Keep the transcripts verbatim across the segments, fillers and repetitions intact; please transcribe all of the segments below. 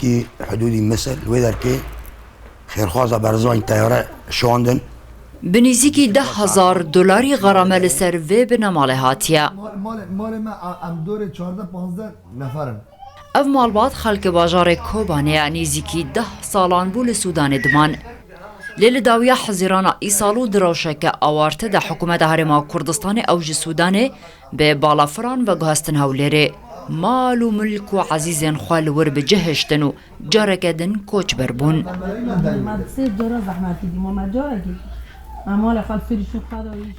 Kî hudûdî Misir, li wê derkê xêrxwaza Barzanî teyare şandin. Bi nêzîkî deh hezar dolarî xerame li ser vê binemalê hatiye. Mal-, malê, malê me, a-, em dorê çardeh panzdeh nefer in. Ev malbat xelkê bajarê Kobanê ye, nêzîkî deh salan bû li Sûdanê diman. Lê li dawiya Hezîrana îsal û di rewşeke awarte de hikûmeta Herêma Kurdistanê ew ji Sûdanê bi balafiran veguhestin Hewlêrê. Mal û milk û ezîzên xwe li wir bi cih hiştin û careke din koçber bûn.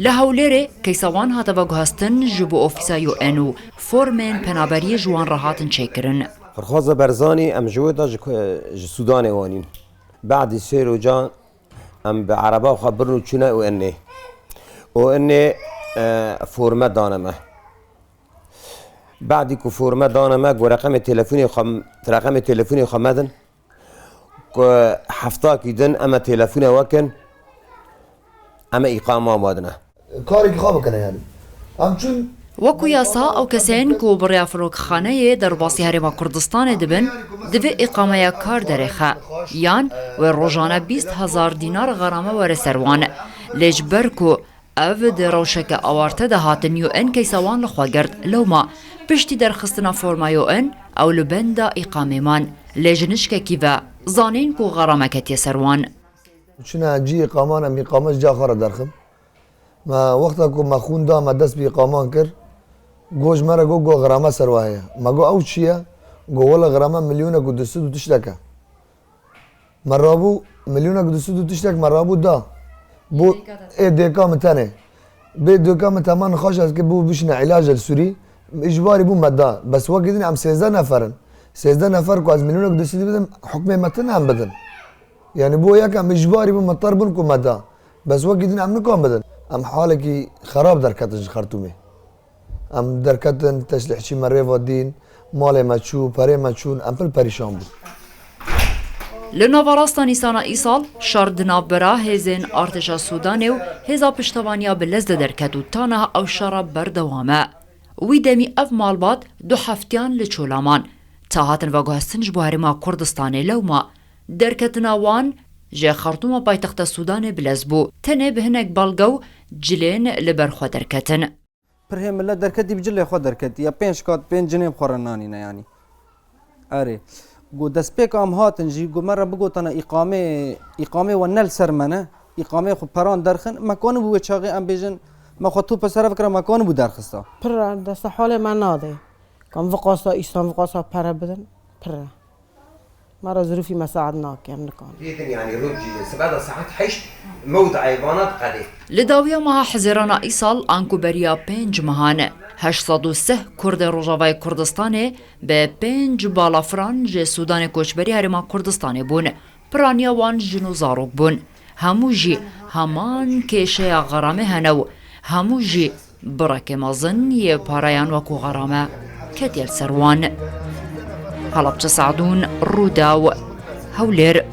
Li Hewlêrê keysa wan hate veguhestin, ji bo ofîsa U N û formên penaberiyê ji wan re hatin çêkirin. Xêrxwaza Barzanî em ji wê de ji, ji Sûdanê wanîn. Badî sê rojan em bi ereba xwe birin û çûne U N'ê. U N'ê, e, forme dane me. Badî ku forme dane me, ku reqemê telefonê xwe, reqemê telefonê xwe me din, ku heftakî din em ê telefone we kin, em ê îqama we dine. Karekî xwe bikine yani. Em çûn. Wekî yasa, ew kesên ku bi rêya firokxaneyê derbasî Herêma Kurdistanê dibin, divê îqameya kar derêxe, yan wê rojane bîst hezar dînar xerame were ser wan. Lê ji ber ku ev di rewşeke awarte de hatin U N keysa wan li xwe girt, lewma piştî derxistina forma U N ew li benda îqamê man. Lê ji nişkekî ve zanîn ku xerame ketiye ser wan. Çûne cî îqaman, em îqame ji cîya xwe re derxin. Me wexta ku me xûn da, me dest bi îqaman kir, got ji me re got, got xerame ser we heye. Me got ew çi ye? Got wele xerame milyonek û du sed û tiştek e. Me rabû milyonek û du sed û tiştek me rabû da. Bo ê dêka min tenê. Bê dêka min tema nixweş ez kir bo bişîne îlac li Sûrî. Îcbarî bû me da. Bes wekî din em sêzdeh nefer in. Sêzdeh nefer ku ez milyonek û du sed bidim, hukmê me tune em bidin. Yani bo yek em îcbarî bû, me ter bûn ku me da. Bes wekî din em nikan bidin. Em halekî xerab derketin ji Xertûmê. Em derketin, teşlîhçî me rêva dîn, malê me çû, perê me çûn, em pil perîşan bûn. Li navarasta Nîsana îsal, şer di navbera hêzên artêşa Sûdanê û hêza piştevaniya bi lez de derket û ta niha ew şera berdewam e. Wî demî ev malbat du heftiyan li Çolaman, ta hatin veguhestin ji bo Herêma Kurdistanê, lewma derketina wan ji Xertûma paytexta Sûdanê bi lez bû. Tenê bi hinek belge û cilên li ber xwe derketin. Pirhê millet derketî, bi cilê xwe derketî. Ya pênc kat pênc cinên xwe re nanîne, yanî. Erê. Got destpêka em hatin jî, got me re bigotana îqamê, îqamê we ne li ser me ne. Îqamê xwe peran derxin. Me kanibû wê çaxê em bêjin, me xwe tope sere fikira, me kanibû derxista. Pir e, desta halê me nadê. Kam viqasa îsan, viqasa pere bidin. Pir e. Me re zirûfî mesaet nake, em nikarin. Dîtin, yanî, roj jî sibe de saet heşt mewdayê vana diqedê. Li dawiya meha Hezîrana îsal, anku beriya pênc mehan, heşt sed û sih Kurdên Rojavayê Kurdistanê bi pênc balafiran ji Sûdanê Koçberî Herêma Kurdistanê bûn. Piraniya wan jin û zarok bûn. Hemû jî heman kêşeya xeramê hene û hemû jî birekê mezin yê pareyan wekû xerame ketiye li ser wan. Helebçe Se'dûn, Rûdaw, Hewlêr.